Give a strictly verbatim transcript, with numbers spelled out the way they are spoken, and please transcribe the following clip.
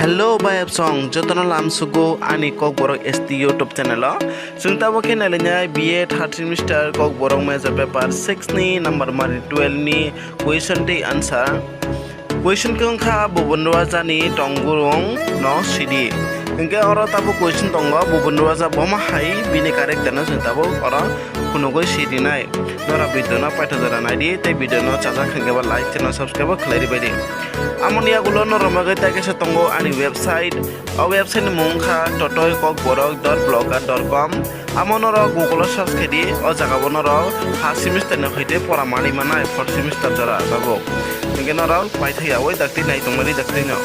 Hello bayapsong, jotono lamsugo ani Kokborok S T YouTube channel o. Chwng tabuk khe nailainai B A third semester Kokborok major paper six ni number mari twelve ni question tei answer. Question khe wngkha Bubun Rajani tongmung no sidi. Hinkhe oro tabuk question tongo, Bubun Raja boma hai bini character no chwng tabuk oro phunugwi sirinai. Norok video no paithago jora naidi tei video no chajak hinkhe ba like, channel subscribe khlai ribaidi. Amoni yagulo norok bagwi tei kaisa tongo ani website. O website ni mung wngkha totoi kokborok dot blogger dot com. Amo norok Google o search khaidi, o jaga o norok first semester ni hoite pora manwi manai fourth semester jora tabuk. Hinkhe norok paithak yaui dakti nai tongmani dakti no.